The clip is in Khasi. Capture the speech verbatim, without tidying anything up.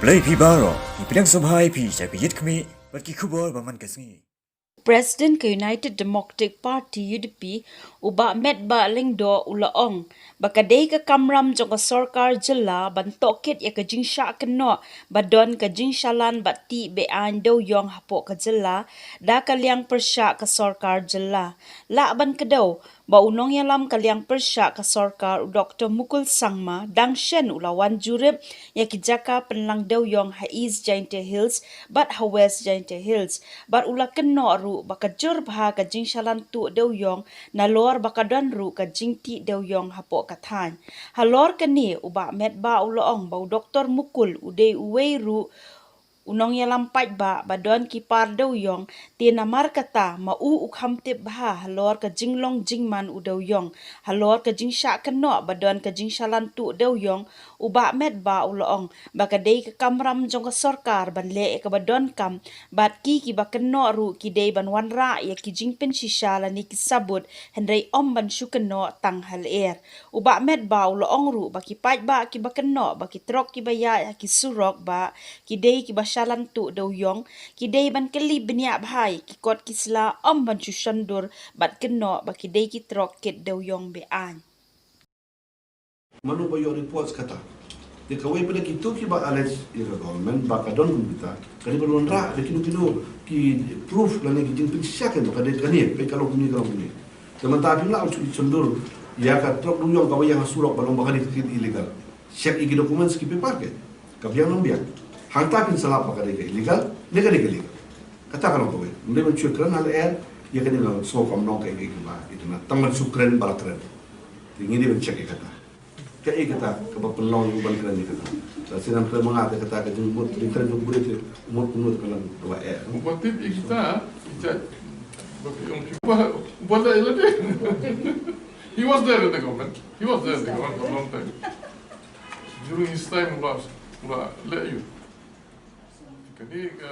Khublei phi baroh, ngi pdiang sngewbha ïa phi sha ka Ïit Khmih bad ki khubor ba man ka sngi. President ka United Democratic Party, U D P, u Bah Metbah Lyngdoh u la ong ba ka dei ka kamram jong ka sorkar jylla ban tohkit ïa ka jingshah kynnoh ba don ka jingshalan bad tih be-aiñ dewïong hapoh ka jylla da ka liang pyrshah ka sorkar jylla. Lah ban kdew ba u nongïalam ka liang pyrshah ka sorkar, u Doktor Mukul Sangma, dang shen u la wan jurip ïa ki jaka pynlang dewïong ha East Jaintia Hills bad ha West Jaintia Hills, bad u la kynnoh ruh ba ka jur bha ka jingshalan tuh dewïong nalor ba ka don ruh ka jingtih dewïong hapoh ka thaiñ. Halor kane, u Bah Metbah u la ong ba u Doktor Mukul u dei uwei ruh u nongïalam paidbah ba don ki par dewïong, te namar kata ma u u kham tip bha halor ka jinglong jingman u dewïong. Halor ka jingshah kynnoh ba don ka jingshalan tuh dewïong, u Bah Metbah u la ong ba ka dei ka kamram jong ka sorkar ban leh ïa kaba donkam, bad ki kiba kynnoh ruh ki dei ban wanrah ïa ki jingpynshisha lane ki sabut, hynrei ym ban shu kynnoh tang ha lyer. U Bah Metbah u la ong ruh ba ki paidbah kiba kynnoh ba ki trok kiba ïaid ha ki surok bah ki dei kiba shalan tuh dewïong, ki dei ban kylli bniah bha ïa ki kot ki sla, ym ban shu shon dur bad kynnoh ba ki dei ki trok kit dewïong be-aiñ. Mano ba ïoh reports kata? Te kawei pat de kito kiba allege ïa ka government ba ka don kum kita, ka dei ban wanrah da kino kino ki proof lane ki jingpynshisha ba ka dei kane, peit ka long kumne, ka long kumne. Te mynta phi lah ban shu shon dur ïa ka trok dewïong kaba ïeng ha surok ba long ba ka dei ka illegal. Check ïa ki documents, ki paper, ki ka biang ne ym biang. Hangta phin sa lap ba ka dei ka illegal ne ka dei ka legal. Kata ka long kawei. Ym dei ban shu kren ha lyer ïa kane, ka long sngew kam long kaei kaei kaba itynnad, tang ban shu kren ba la kren. Te ngi dei ban check ïa kata. Kaei kata kaba pynlong ïa u ban kren ïa kata? Lada shisha ngan kren ma nga, te kata ka jingmut, jingkren jong u briew te, mut kumno te ka long kaba eh. Uba tip ïa kita, i judge. Uba, uba, uba leh ïa lade. He was there in the government. He was there in the government for a long time. During his time, u la, u la leh ïa u. Kane ka